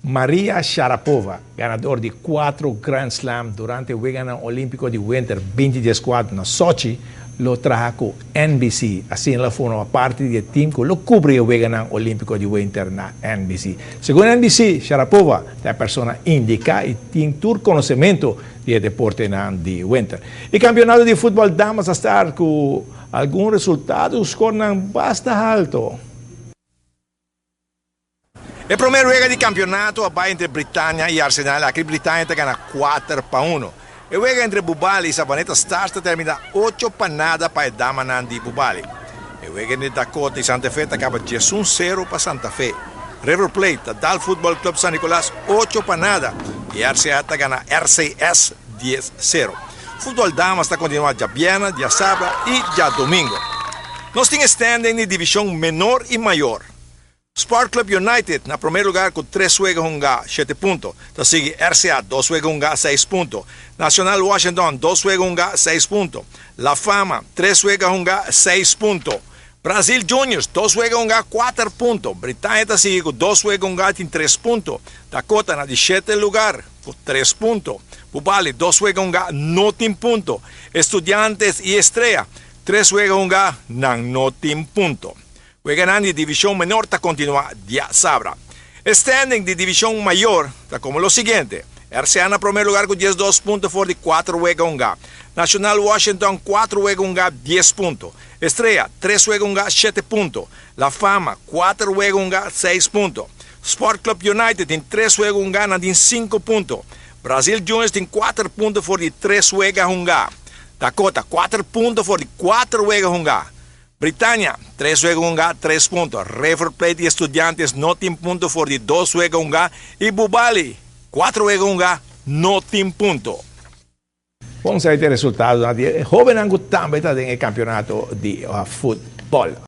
Maria Sharapova, ganador di 4 Grand Slam durante Weganan Olimpico di Winter 2014 na Sochi, lo traha cu NBC. Asina el a forma parti di e team cu lo cubri e Weganan Olimpico di Winter na NBC. Segun NBC, Sharapova ta e persona indica y tin tur conocemento di e deportenan di winter. E campeonato di futbol damas a start cu algun resultado scorenan basta halto. E prome wega di campeonato a bay entre Britannia y Arsenal. Aki Britannia ta gana 4-1. E wega entre Bubali y Savaneta Stars ta termina 8-0 pa e damanan di Bubali. E wega entre Dakota y Santa Fe ta caba 1-0 pa Santa Fe. River Plate ta dal Football Club San Nicolas 8-0 y RCA ta gana RCS 10-0. Futbol damas ta continua diabierna, diasabra y diadomingo. Nos tin standing di division menor y mayor. Sport Club United na prome lugar cu 3 wega hunga, 7 punto. Ta sigui RCA, 2 wega hunga, 6 punto. Nacional Washington, 2 wega hunga, 6 punto. La Fama, 3 wega hunga, 6 punto. Brasil Juniors, 2 wega hunga, 4 punto. Britannia ta sigui cu 2 wega hunga, tin 3 punto. Dakota na di 7 lugar, cu 3 punto. Bubali, 2 wega hunga, no tin punto. Estudiantes y Estrella, 3 wega hunga, nan no tin punto. Weganan di division menor ta continua diasabra. Standing di division mayor ta como lo siguiente. RCA na prome lugar cu 12 punto for di 4 wega hunga. Nacional Washington 4 wega hunga, 10 punto. Estrella 3 wega hunga, 7 punto. La Fama 4 wega hunga, 6 punto. Sport Club United tin 3 wega hunga, nan tin 5 punto. Brasil Juniors tin 4 punto for di 3 wega hunga. Dakota 4 punto for di 4 wega hunga. Britannia, 3 wega hunga, 3 punto. River Plate y Estudiantes no tin punto for di 2 wega hunga. Y Bubali, 4 wega hunga, no tin punto. Bon, esey ta e resultado di hobennan cu tambe ta den campeonato di futbol.